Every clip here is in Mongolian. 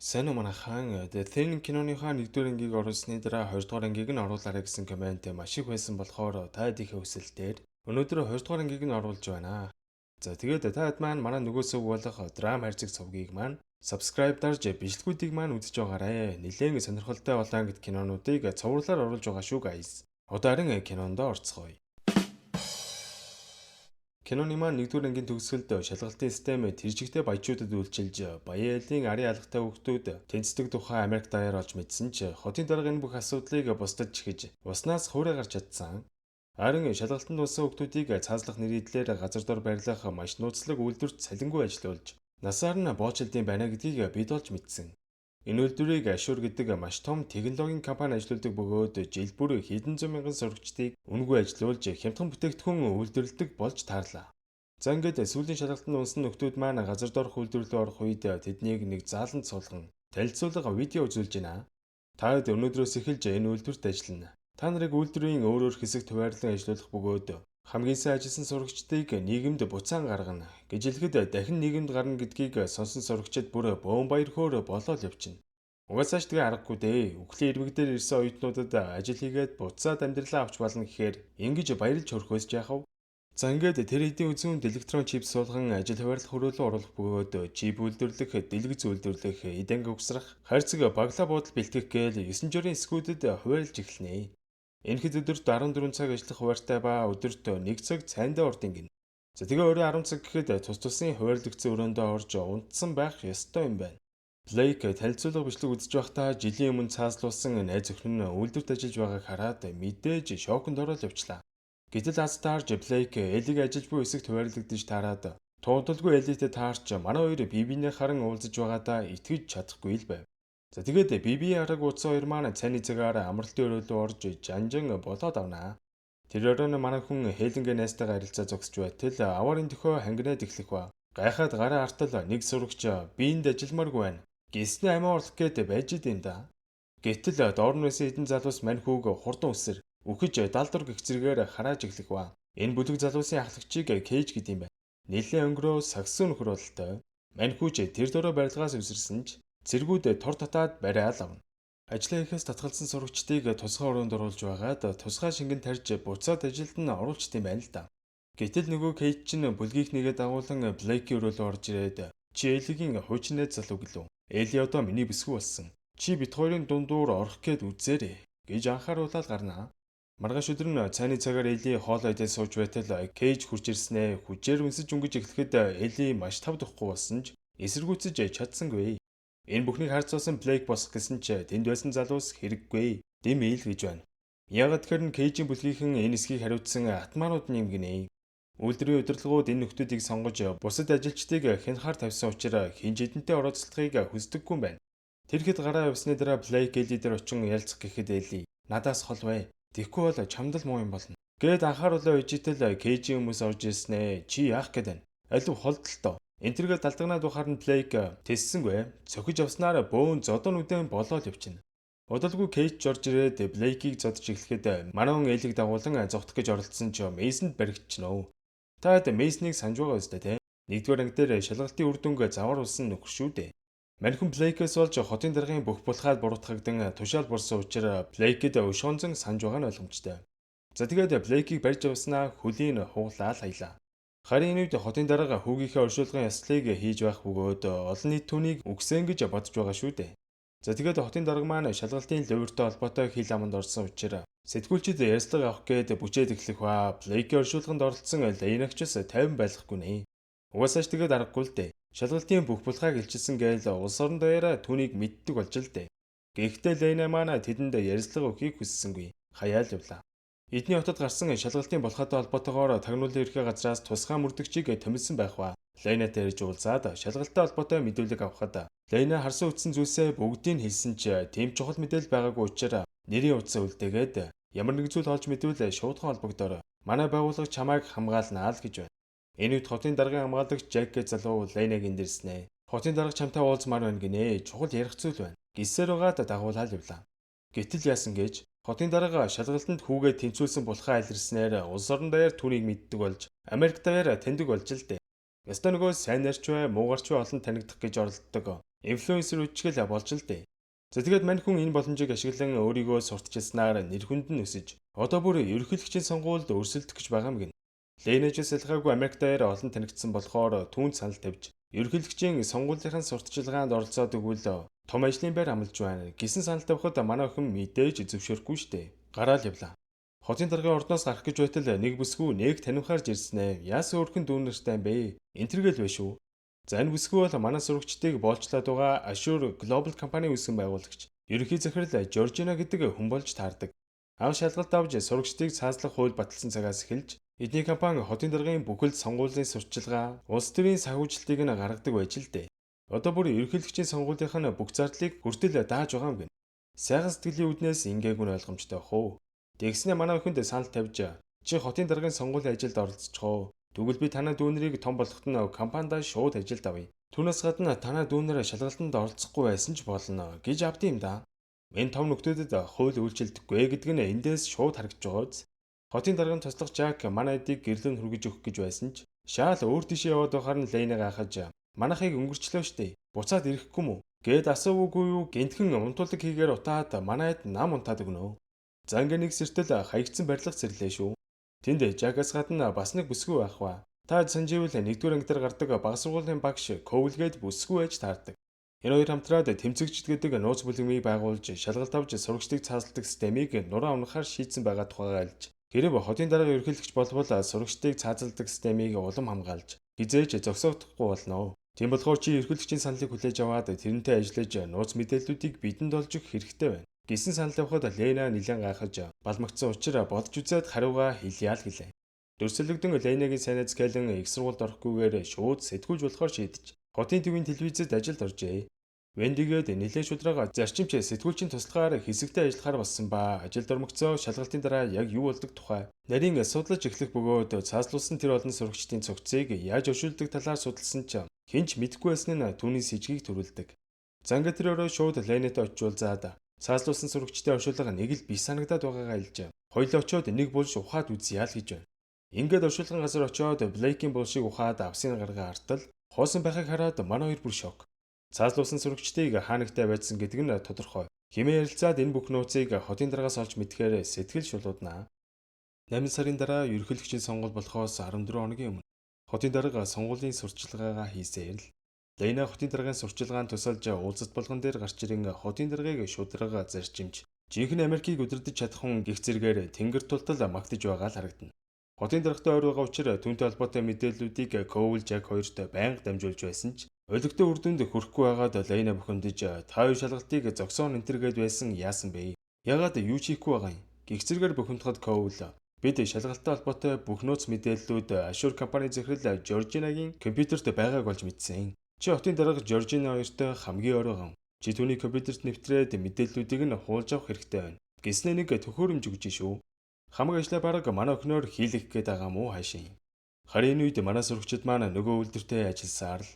Сайн уу, манайхан. The Thing киноныхаа нэгдүгээр ангийг оруулсны дараа хоёрдугаар ангийг нь оруулаарай гэсэн коммент маш их байсан болохоор та хэдийнхээ хүсэлтээр өнөөдөр хоёрдугаар ангийг нь оруулж байна. За, тэгээд та хэд маань манай нөгөө сувг болох драм хайрцаг цовгийг маань subscribe дарж бичлэгүүдийг маань үзэж байгаарай. Нилээн сонирхолтой олон ангид кинонуудыг цовруулаар оруулж байгаа шүү, guys. Одоо харин кинонд орцгоё. Киноны маань нэгдүгээр ангийн төгсгөлд шалгалтын систем тэр чигтээ баячуудад үйлчилж, баян айлын арын алгатай хүүхдүүд тэнцдэг тухай Америк даяар олж мэдсэн ч хотын дарга энэ бүх асуудлыг бусдад чихэж уснаас хуурай гарч чадсан. Харин шалгалтанд унсан хүүхдүүдийг цаазлах нэрийдлээр газар дор байрлах маш нууцлаг үйлдвэрт цалингүй ажилуулж, насаар нь боочилдсон байна гэдгийг бид олж мэдсэн. Энэ үйлдвэрийг Ашур гэдэг маш том технологийн компани ажилуулдаг бөгөөд жил бүр хэдэн зуун мянган сурагчдыг үнэгүй ажилуулж, хямдхан бүтээгдэхүүн үйлдвэрлэдэг болж таарлаа. За, ингээд сүүлийн шалгалтанд унсан нөхдүүд маань газар доорх үйлдвэр рүү орох үед тэднийг нэг зааланд суулган танилцуулга видео үзүүлж байна. Та хэд өнөөдрөөс эхэлж энэ үйлдвэрт ажиллана. Та нарыг үйлдвэрийн өөр өөр хэсэгт хуваарлан ажилуулах бөгөөд хамгийн сайн ажилласан сурагчдыг нийгэмд буцаан гаргана гэж хэлэхэд дахин нийгэмд гарна гэдгийг сонсон сурагчид бүр бөөн баяр хөөр болоод явчихна. Угаасаа ч тэгээ аргагүй дээ. Үхлийн ирмэг дээр ирсэн оюутнуудад ажил хийгээд буцаад амьдралаа авч болно гэхээр ингэж баярлж хөрөхөөс ч яах вэ? За, ингээд тэр хэдийн үзүүнд электрон чип суулган ажил хуваарлах өрөөлөө оруулах бөгөөд чип үйлдвэрлэх, дэлгэц үйлдвэрлэх, эд анги угсрах, хайрцаг баглаа буудал бэлтгэх гээл 9 журын хэсгүүдэд хуваарлж эхэлнэ. Энэхэд өдөрт 14 цаг ажиллах хуваарьтай ба өдөрт 1 цаг цайндаа ордог гэнэ. За, тэгээ орой 10 цаг гэхэд тус тусын хуваарлагдсан өрөөндөө орж унтсан байх ёстой юм байна. Блейк танилцуулга бичлэг үзэж байхдаа жилийн өмнө цаазлуулсан найз охин нь үйлдвэрт ажиллаж байгааг хараад мэдээж шоконд ороод явчлаа. Гэтэл аз таарж Блейк Элиг ажиллаж буй хэсэгт хуваарлагдаж таарад туудалгүй Элитэй таарч манай хоёр бие биенээ харан уулзаж байгаадаа итгэж чадахгүй л байв. За, тэгээд бие бие хараг уулзсан хоёр маань цайны цагаар амралтын өрөөлөө орж жанжин болоод авнаа. Тэр өрөөнд манай хүн Хеленгээ найзтайгаа харилцаа зогсож байтал аварын дөхөө хангинаад эхлэх ба. Гайхаад гараа артал нэг сурагч би энд ажилламааргүй байна. Гэснээ амиа орлох гээд байж идэм да. Гэтэл доор нь байсан хэдэн залуус мань хүүг хурдан үсэр үхэж далдур гэх зэрэгээр харааж эхлэх ба. Энэ бүлэг залуусын ахлагчийг Кейж гэдэг юм байна. Нилээн өнгөрөө сагсан нөхөр бололтой. Мань хүүч тэр дөрөө барилгаас үсэрсэн ч цэргүүд тор татаад бариад авна. Ажлаа хийхээс татгалзсан сурагчдыг тусгай өрөөнд оруулж байгаад тусгай шингэн тарьж буцаад ажилд нь оруулчихсан юм байна л да. Гэтэл нөгөө Кейж чинь бүлгийнхнийгээ дагуулan Блейкийн өрөөлөө орж ирээд чи Элигийн хуучин найз залуу гэлүү. Эли одоо миний бүсгүй болсон. Чи бид хоёрын дундуур орох гээд үзээрэй гэж анхааруулаад гарнаа. Маргааш өдөр нь цайны цагаар Эли хоол идээд сууж байтал Кейж хурж ирснээ хүчээр үнсэж өнгөж эхлэхэд Эли маш тав тухгүй болсон ч эсэргүүцэж чадсангүй. Энэ бүхнийг харж суусан Блейк босох гэсэн ч тэнд байсан залуус хэрэггүй. Дэм ийл гэж байна. Яагаад тэгэхээр нь Кейжийн бүлгийнхэн энэ эсхийг хариуцсан атмаанууд нь юм гинэ. Үйлдвэрийн удирдлагууд энэ нөхдүүдийг сонгож бусад ажилчдыг хянахаар тавьсан учраас хэн ч эдэнтэй оролцохыг хүсдэггүй юм байна. Тэр хэд гараа явсны дараа Блейк Эли дээр очин ярилцах гэхэд Эли надаас хол бай. Тэгэхгүй бол чамд л муу юм болно. Гээд анхааруулаа ижитэл Кейжийн хүмүүс орж ирснээ. Чи яах гээд байна? Алив холдолтой. Энтергээ далдагнаад байхаар нь Блейк тэссэнгүй. Цохиж авснаар бөөн зодон нүдэн болоод явчихна. Удалгүй Кейж орж ирээд Блейкийг зодож эхлэхэд манай хүн Элиг дагуулan зогтох гэж оролдсон ч Мейсонд баригдчихнө. Та Мейснийг санаж байгаа үстэй те. Нэгдүгээр анги дээр шалгалтын үр дүнг завааруулсан нөхөр шүү дээ. Маньхан Блейкээс болж хотын даргын бүх булхаад буруутгагдан тушаал борсон учраас Блейкэд өшөөнзөн санаж байгаа нь ойлгомжтой. За, тэгээд Блейкийг барьж авснаа хөлийн хуглаал хаялаа. Харин энэ үед хотын дарга хүүгийнхээ оршуулгын ёслолыг хийж байх бөгөөд олон нийт түүнийг үгсэн гэж бодож байгаа шүү дээ. За, тэгээд хотын дарга маань шалгалтын луйвартай холбоотой хил аманд орсон учраас сэтгүүлчид ярилцлага авах гээд бүчээд эхлэх ба Блейкийн оршуулганд оролцсон Лейнагчс 50 байлгахгүй нэ. Угаасаа ч тэгээд аргагүй л дээ. Шалгалтын бүх булхайг илчилсэн гээл улс орон даяараа түүнийг мэддэг болж л дээ. Гэхдээ Лейна маань тэдэнд ярилцлага өгөхийг хүссэнгүй. Хаяал явлаа. Эдний хотод гарсан шалгалтын булхайтай холбоотойгоор тагнуулын ерхий газраас тусгай мөрдөгчийг томилсон байх ба. Лейнатай ярьж уулзаад шалгалттай холбоотой мэдүүлэг авахад Лейна харсан үзсэн зүйлсээ бүгдийг нь хэлсэн ч тийм чухал мэдээлэл байгаагүй учраас нэрийн утсаа үлдээгээд ямар нэг зүйл олж мэдвэл шуудхан холбогдороо. Манай байгууллага чамайг хамгаалнаа л гэж байна. Энэ үед хотын даргын хамгаалагч Жак гэж залуу Лейнаг эндэрснэ. Хотын дарга чамтай уулзмаар байна гинэ. Чухал ярих зүйл байна. Гэсээр байгаад дагуулаад явлаа. Гэтэл яасан гэж хотын дарга шалгалтанд хүүгээ тэнцвүүлсэн булхаа илэрснээр улс орон даяар түүнийг мэддэг болж, Америк даяар таньдаг болж л дээ. Ёстой нөгөө сайн нарч бай, муугарч бай олон танигдах гэж оролддог. Инфлюенсер үчгэл болж л дээ. За, тэгээд мань хүн энэ боломжийг ашиглан өөрийгөө сурталчилснаар нэр хүнд нь өсөж, одоо бүр ерөнхийлөгчийн сонгуульд өрсөлдөх гэж байгаа юм гин. Ленэжээс ялгаагүй Америк даяар олон танигдсан болохоор түүнд санал тавьж, ерөнхийлөгчийн сонгуулийн сурталчилгаанд оролцоод өгвөл том ажлын байр амлаж байна гэсэн санал тавихад манай охин мэдээж зөвшөөрөхгүй штэ. Гараал явлаа. Хотын даргын ордноос гарах гэж байтал нэг бүсгүй нэг танимхаарж ирсэн ээ. Яасан өрхөн дүүнертэй юм бэ? Энтергээл вэ шүү. За, энэ бүсгүй бол манай сурагчдыг боолчлоод байгаа Assure Global компани үүсгэн байгуулагч, ерөнхий захирал Жоржина гэдэг хүн болж таардаг. Анх шалгалт авч сурагчдыг цааслах хууль баталсан цагаас эхэлж эдний компани хотын даргын бүхэл сонгуулийн сурчилгаа, улс төрийн санхүүжилтийг нь гаргадаг байж л дээ. Одоо бүр ерөнхийлөгчийн сонгуулийнх нь бүх зардлыг хүртэл дааж байгаа юм гин. Сайхан сэтгэлийн үүднээс ингээгүй нь ойлгомжтой бах уу. Тэгснэ манай охинд санал тавьж, чи хотын даргын сонгуулийн ажилд оролцож. Тэгвэл би танай дүүнэрийг том болгоход нь компанида шууд ажилд авъя. Түүнээс гадна танай дүүнэр шалгалтанд оролцохгүй байсан ч болно гэж авд юм да. Энэ том нөхдүүдэд хууль үйлчилдэггүй гэдэг нь эндээс шууд харагдаж байгаа биз. Хотын даргын туслах Жак манай эдийг гэрлэн хүргэж өгөх гэж байсан ч шаал өөр тийшээ яваад байхаар нь Лейна гайхаж, манайхыг өнгөрчлөө штэ. Буцаад ирэхгүй мүү? Гэд асуугүй юу, гинтхэн унтуулдаг хийгээр утаад манай эд нам унтаад өгнө. За, ингээ нэг сэртэл хаягдсан барилга сэрлээ шүү. Тэнд Жагаас гадна бас нэг бүсгүй байх ба. Та санживэл нэгдүгээр анги дээр гардаг бага сургуулийн багш Ковлгээд бүсгүй байж таардаг. Энэ хоёр хамтраад тэмцэгчд гэдэг нууц бүлэгмийг байгуулж, шалгалт авч сурагчдыг цаасладаг системийг нураа унахаар шийдсэн байгаа тухайгаа альж, хэрэв хотын дарга ерөнхийлөгч болбол сурагчдыг цаазалдаг системийг улам хамгаалж хизээж зогсоогдохгүй болно. Тийм болохоор чи ерөнхийлөгчийн саналыг хүлээж аваад тэрнтэй ажиллаж нууц мэдээллүүдийг бидэнд олж өгөх хэрэгтэй байна гэсэн санал тавихад Лена нэлээд гайхаж балмагцсан учраас бодож үзээд хариугаа хэлье л гэлээ. Дөрсөлөгдөн Ленагийн сайн найз Кэлен их сургуульд орохгүйгээр шууд сэтгүүлж болохоор шийдэж, хотын төвийн телевизэд ажилд оржээ. Вендигээд нэлээд шудрага зарчимч сэтгүүлчийн туслахаар хэсэгтээ ажиллахаар болсон ба ажилд ормогцоо шалгалтын дараа яг юу болдог тухай нарийн судлаж эхлэх бөгөөд цааслуулсан тэр олон сурагчдын цогцыг яаж оршуулдаг талаар судалсан ч хэн ч мэдэхгүй байсан нь түүний сэжгийг төрүүлдэг. Занга тэр өрөө шууд Ленатай очиж уулзаад цааслуулсан сурагчдын оршуулга нэг л биш санагдаад байгаагаа хэлж, хоёулаа очиод нэг булш ухаад үзье л гэж байна. Ингээд оршуулгын газар очиод Блейкийн булшийг ухаад авсын гаргаа артал хоосон байхыг хараад манай хоёр бүр шок. Цааслуулсан сурагчдыг хаанагтай байцсан гэдэг нь тодорхой. Химээ ярилцаад энэ бүх нууцыг хотын даргаас олж мэдхээр сэтгэл шулууднаа. 8 сарын дараа ерөнхийлөгчийн сонгуул болохоос 14 хоногийн өмнө хотын дарга сонгуулийн сурчлагаагаа хийсээр л Лейна хотын даргын сурчилгаанд тусалж уулзалт болгон дээр гарч ирэн хотын даргыг шударга зарчимч, жинхэнэ Америкийг удирдах чадах хүн гих зэрэгээр тэнгэр тултал магтаж байгаа л харагдана. Хотын даргатай ойр байгаа учраас түүнтэй холбоотой мэдээллүүдийг Коул, Жак хоёрт байнга дамжуулж байсан ч олигтой үр дүнд хүрэхгүй байгаад Лейна бухимдаж, та хоёр шалгалтыг зогсоон энтергээд байсан яасан бэ? Ягаад юу ч хийхгүй байгаа юм? Гих зэрэгээр бухимдахад Коул бид шалгалттай холбоотой бүх нууц мэдээллүүд Assure компани захирал Жоржинагийн компьютерт байгааг олж мэдсэн. Чи хотын дарга Жоржина хоёртой хамгийн ойр байгаа. Чи түүний компьютерт нэвтрээд мэдээллүүдийг нь хуулж авах хэрэгтэй байна. Гэснээ нэг төхөөрөмж өгч шүү. Хамаг ажлаа бараг манай охиноор хийлгэх гээд байгаа мó хаашийн. Харин энэ үед манай сурагчид маань нөгөө үйлдвэртээ ажилласаар л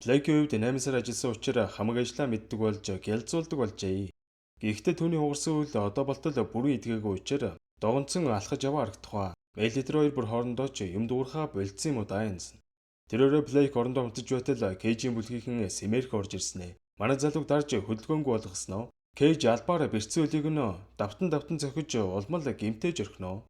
Блэкийн хувьд 8 сар ажилласан учраас хамаг ажлаа мэддэг болж гялзуулдаг болжээ. Гэхдээ түүний хугарсан үйл одоо болтол бүрэн эдгээгүй учраас догонцон алхаж яваа харагдах ба. Мэлитер хоёр бүр хоорондоо ч юм дуугархаа болцсон юм уу даа энэсэн. Тэр өрөө Блейк орондоо унтаж байтал Кейжийн бүлгийнхэн Сэмэрх орж ирсэн ээ. Манай залууг дарж хөдөлгөөнгүй болгосноо. Кейж албаар бэрцэн өлийг нь давтан давтан зохиж улмал гимтээж орхино.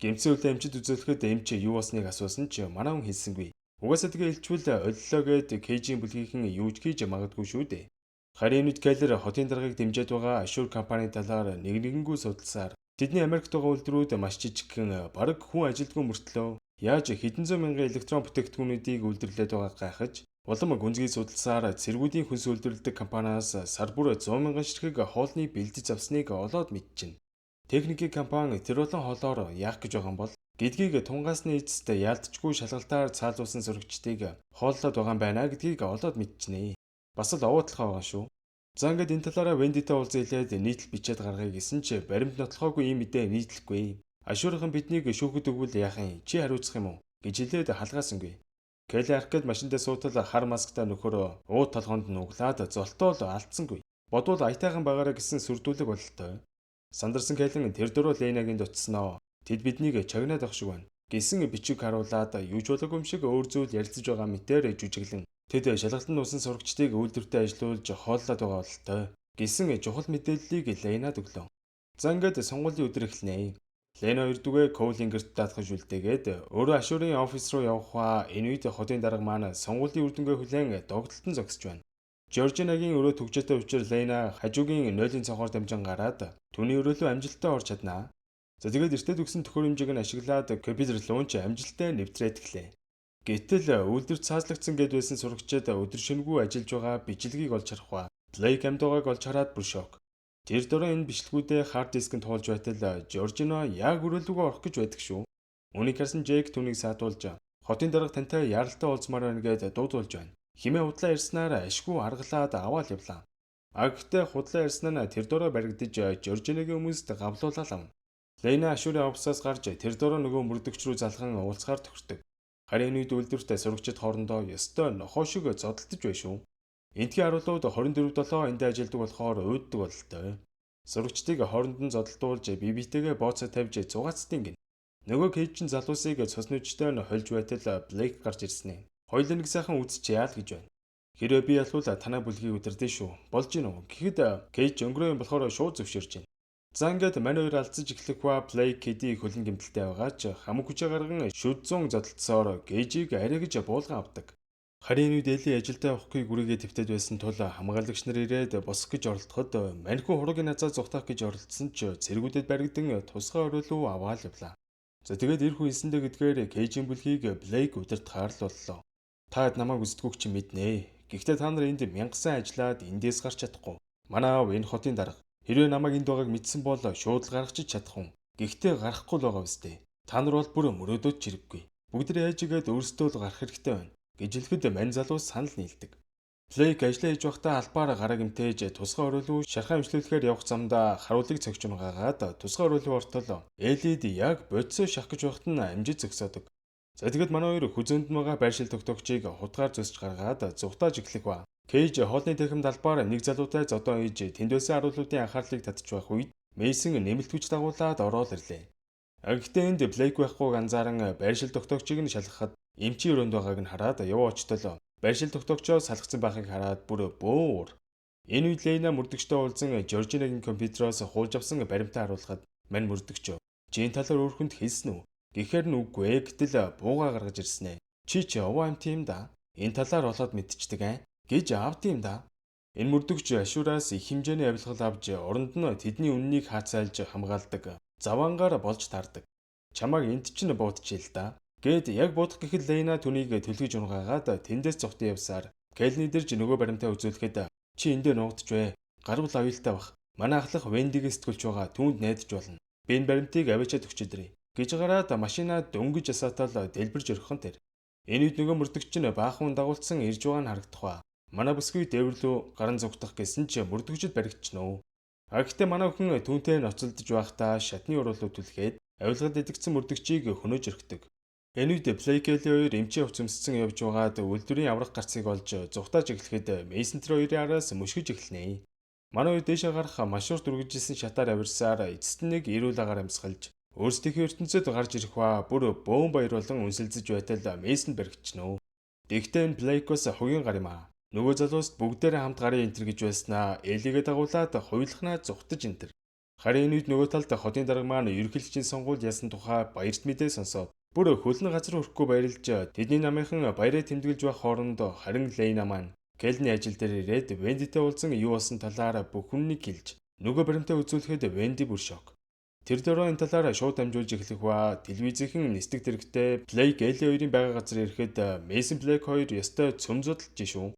Гимтсэн өлөө эмчид үзүүлэхэд эмч юу болсныг асуусан ч манай хүн хэлсэнгүй. Угаасаа тэгээ илчвэл оллоо гэд Кейжийн бүлгийнхэн юу ч хийж магадгүй шүү дээ. Харин энэ үед Келлер хотын даргаыг дэмжиж байгаа Assure компани талаар нэг нэгэнгүй судалсаар тэдний Америкт байгаа үйлдвэрүүд маш жижигхэн, бараг хүн ажилдгүй мөртлөө яаж хэдэн зуун мянган электрон бүтээгдэхүүнүүдийг үйлдвэрлээд байгааг гайхаж, улам гүнзгий судалсаар цэргүүдийн хүнс үйлдвэрлэдэг компаниас сар бүр 100 мянган ширхэг хоолны бэлдэж авсныг олоод мэдчихнэ. Техникийн компани тэр болон хоолоор яах гэж байгаа юм бол гэдгийг тунгаасны эцэст яалтчгүй шалгалтаар цаалуулсан сурагчдыг хооллоод байгаа юм байна гэдгийг олоод мэдчихнэ. Бас л овоотлохоо байгаа шүү. За, ингээд энэ талаараа Вендитэй уулзан хэлээд нийтлэл бичээд гаргая гэсэн чи баримт нотлохоогүй ийм мэдээ нийтлэхгүй. Assure-ынхан биднийг шүүхэд өгвөл яах юм? Чи хариуцах юм уу? Гэж хэлээд халгаасангүй. Келли аркад машиндаа суутал хар масктай нөхөр ууд толгоонд нь углаад золтоол алдсангүй. Бодвол аятайхан багаараа гэсэн сүрдүүлэг бололтой. Сандарсан Келлин тэр дөрөв Ленагийн дутсноо. Тэд биднийг чагнаад авах шиг байна гэсэн бичиг харуулад юу ч болоогүй юм шиг өөр зүйл ярилцаж байгаа мэтээр жүжиглэн. Тэд шалгалтанд унсан сурагчдыг үйлдвэртээ ажилуулж хооллоод байгаа бололтой гэсэн чухал мэдээллийг Лейнад өглөө. За, ингээд сонгуулийн өдөр эхэлнэ. Лена хоёр дүүгээ Коулийн гэрт даатгаж үлдээгээд өөрөө Ашуурын офис руу явах ба энэ үед хотын дарга маань сонгуулийн үр дүнгээ хүлээн догдолтон зогсож байна. Жоржинагийн өрөө түгжээтэй учраас Лена хажуугийн нойлын цонхоор дамжин гараад түүний өрөөлөө амжилттай орж чаднаа. За, тэгээд эртээ төгсөн төхөөрөмжийг нь ашиглаад компьютер руу ч амжилттай нэвтрээд эхлэв. Гэтэл үйлдвэрт цаазлагдсан гээд байсан сурагчид өдөр шөнөгүй ажиллаж байгаа бичлэгийг олж харах ба Блейк амьд байгааг олж хараад бүр шок. Тэр дөрөө энэ бичлэгүүдээ хард дискэнд туулж байтал Жоржино яг өрөөлүүгөө орох гэж байдаг шүү. Үүнийг харсан Джейк түүнийг саатуулж, хотын дарга тантай яаралтай уулзмаар байна гээд дуудуулж байна. Химээ худлаа ярьснаар ашгүй аргалаад аваал явлаа. А гэхдээ худлаа ярьсан нь тэр дөрөө баригдаж, Жоржиногийн хүмүүст гавлуулаад авна. Лейна Ашуурын офисоос гарч тэр дөрөө нөгөө мөрдөгч рүү залган уулзахаар тохирдог. Харин энэ үед үйлдвэрт сурагчид хоорондоо ёстой нохоо шиг зодолдож бай шүү. Эндхийн аруулууд 24/7 энд ажилладаг болохоор уйддаг бололтой. Сурагчдыг хооронд нь зодолдуулж, бие биетэйгээ бооцоо тавьж зугаацдیں гэнэ. Нөгөө Кейжин залуусыг цус нүжтэй нь хольж байтал Блейк гарч ирсэн ээ. Хоёулаа нэг сайхан үзчихье л гэж байна. Хэрвээ би ялвал танай бүлгийг удирдана шүү. Болж гин үү? Гэхэд Кейж өнгөрөө юм болохоор шууд зөвшөөрч байна. За, ингээд мань хоёр алдсаж эхлэх ба Блейк хэдий хөлн гэмтэлтэй байгаа ч хамаг хүчээ гарган шүд зун зодолдсоор Кейжийг арай гэж буулган авдаг. Харин энэ үед Эли ажилдаа явахгүй гүрийгээ твтээд байсан тул хамгаалагч нар ирээд босох гэж оролдоход маньхүү хуруугийн назаа зугтаах гэж оролдсон ч цэргүүдэд баригдан тусгай өрөөлөө аваад явлаа. За, тэгээд эр хүн хэлсэндээ гэдгээр Кейжийн бүлгийг Блейк удирдахаар л боллоо. Та намайг үздэггүй чи мэднэ. Гэхдээ та нар энд мянгасан ажиллаад эндээс гарч чадахгүй. Манай аав энэ хотын дарга. Хэрвээ намайг энд байгааг мэдсэн бол шууд л гаргачих чадах хүн. Гэхдээ гарахгүй л байгаа үстэй. Та нар бол бүр мөрөөдөөд ч хэрэггүй. Бүгд яаж игээд өөрсдөө л гарах хэрэгтэй байна гэж хэлэхэд мань залуус санал нийлдэг. Блейк ажлаа хийж байхдаа албаар гараа гэмтээж, тусгай өрөөлүү шархаа эмчлүүлэхээр явах замдаа харуулыг цогч унгаагаад тусгай өрөөлүү ортол Элид яг бодисоо шахах гэж байхад нь амжиж зогсоодог. За, тэгэд манай хоёр хүзөөнд нь байгаа байршил тогтоогчийг хутгаар зөсч гаргаад зугтааж эхлэх ба. Кейж хоолны танхимд албаар нэг залуутай зодоо хийж тэнд байсан аруулуудын анхаарлыг татчих байх үед Мейсон нэмэлт хүч дагуулад ороод ирлээ. Гэхдээ энд Блейк байхгүйг анзааран байршил тогтоогчийг нь шалгахад эмчийн өрөөнд байгааг нь хараад яваа очтол байршил тогтоогчоо салгацсан байхыг хараад бүр бөөн уур. Энэ үед Лейна мөрдөгчтэй уулзан Жоржинагийн компьютероос хуулж авсан баримтаа харуулхад мань мөрдөгч "Чи энэ талаар өөр хүнд хэлсэн үү?" гэхээр нь үгүй ээ, гэтэл буугаа гаргаж ирсэн ээ. "Чи чи овоо амт юм да. Энэ талаар олоод мэдчихдэг аа гэж авд юм да." Энэ мөрдөгч Ашураас их хэмжээний авилгал авч, оронд нь тэдний үннийг хаацайлж хамгаалдаг. Заваангаар болж таардаг. "Чамааг энд чинь буудчихъя л да" Гээд яг буудах гэхэд Лейна түүнийг түлхэж унгаагаад тэндээс зугтан явсаар Келни дэрж нөгөө баримтаа үзүүлэхэд "Чи эндээ нуугдж бай. Гарвал аюултай бах. Манай ахлах Вендигээ сэтгүүлж байгаа, түүнд найдаж болно. Би энэ баримтыг аваачаад өгч идрээ" гэж гараад машинаа дөнгөж асаатал дэлбэрж орхихон тэр. Энэ үед нөгөө мөрдөгч нь баахан дагуулсан ирж байгаа нь харагдах ба. Манай бүсгүй дээвэрлүү гаран зугтах гэсэн ч мөрдөгчд баригдчихнө. А гэхдээ манай өхөн түүнтэй ноцолдож байхдаа шатны уруулуу түлхээд авилгалд идэгдсэн мөрдөгчийг хөнөөж өрхдөг. Энэ үед Блейк, Эли хоёр эмчийн хувцас өмссөн явж байгаад үйлдвэрийн аврах гарцыг олж зугтааж эхлэхэд Мейсон тэр хоёрын араас мөшгөж эхэлнэ. Манай хоёр дээшээ гарах маш урт үргэлжилсэн шатаар авирсаар эцэст нь нэг эрүүл агаар амьсгалж өөрсдийнхөө ертөнцөд гарч ирэх ба бүр бөөн баяр болон үнсэлзэж байтал Мейсон баригдчихнө. Тэгтээ энэ Блейкос хувийн гар юм аа. Нөгөө залууст бүгдээрээ хамт гарын энтер гэж байснаа Элигээ дагуулад хоёулахнаа зугтаж энтер. Харин энэ үед нөгөө талд хотын дарга маань ерөнхийлөгчийн сонгуульд ясан тухай баярт мэдээ сонсоод бүр хөлн газар хүрэхгүй баярлж, тэдний намынхан баяраа тэмдэглэж байх хооронд харин Лейна маань Келний ажил дээр ирээд Вендитэй уулзан юу болсон талаар бүх хүннийг хэлж, нөгөө баримтаа үзүүлэхэд Венди бүр шок. Тэр дөрөө энэ талаар шууд дамжуулж эхлэх ба телевизийнхэн нисдэг тэрэгтэй Блейк, Эли хоёрын байгаа газар ирэхэд Мейсон, Блейк хоёр ёстой цөм зодолж шүү.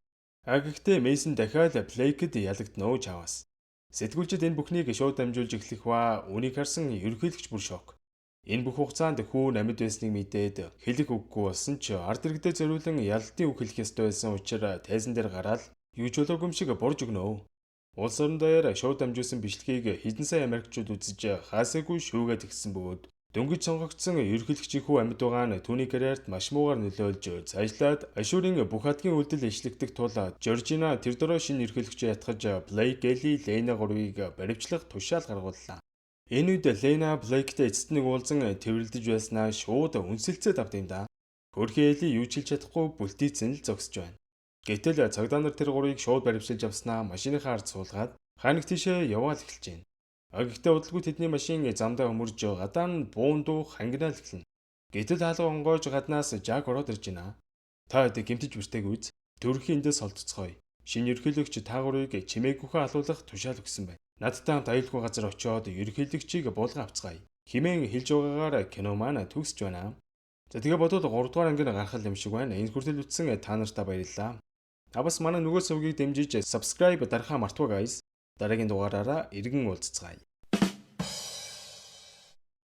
А гэхдээ Мейсон дахиад Блейкэд ялагдана уу чаваас. Сэтгүүлчид энэ бүхнийг шууд дамжуулж эхлэх ба үүнийг харсан ерөнхийлөгч бүр шок. Энэ бүх хугацаанд хүү амьд байсныг мэдээд хэлэх үггүй болсон ч ард иргэдэд зориулан ялалтын үг хэлэх ёстой байсан учраас тайзан дээр гараад юу ч болоогүй юм шиг бурж өгнө. Улс орон даяар шууд дамжуулсан бичлэгийг хэдэн сая америкчууд үзэж хаасаагүй шүүгээд ихсэн бөгөөд дөнгөж сонгогдсон ерөнхийлөгчийн хүү амьд байгаа нь түүний карьерт маш муугаар нөлөөлж, цаашлаад Ашуурын бүх хадгийн үйлдэл ишлэгдэх тул Жоржина тэр дөрөө шинэ ерөнхийлөгчөө ятгах Блейк, Эли, Лейна гурвыг баривчлах тушаал гаргууллаа. Энэ үед Лена Блейктэй эцэст нэг уулзан тэрвэрлдэж байснаа шууд үнсэлцээд авд юм да. Хөрхи Эли юу ч хэлж чадахгүй бүлтийцэн л зогсож байна. Гэтэл цагдаа нар тэр гурыг шууд баривчилж авснаа машиныхаа ард суулгаад хаа нэг тийшээ яваал эхэлж байна. А гэхдээ удалгүй тэдний машин замдаа хөмөрж, гадаа нь буун дуу хангинаал эхэлнэ. Гэтэл хаалга онгойж гаднаас Жак ороод ирж байна. Та хэд гэмтэж бэртээгүй биз? Төрхийн эндээс холдоцгоё. Шинэ ерөнхийлөгч та гурыг чимээгүйхэн алуулах тушаал өгсөн байна. Надтай хамт аюулгүй газар очиод ерөнхийлөгчийг буулган авцгаая, хэмээн хэлж байгаагаар кино маань төгсөж байна. За, тэгээ бодвол 3 дугаар анги нь гарах юм шиг байна. Энэ хүртэл үзсэн та нартай баярлалаа. А бас манай нөгөө сувгийг дэмжиж subscribe дарахаа мартваа, guys. Дараагийн дугаараараа эргэн уулзацгаая.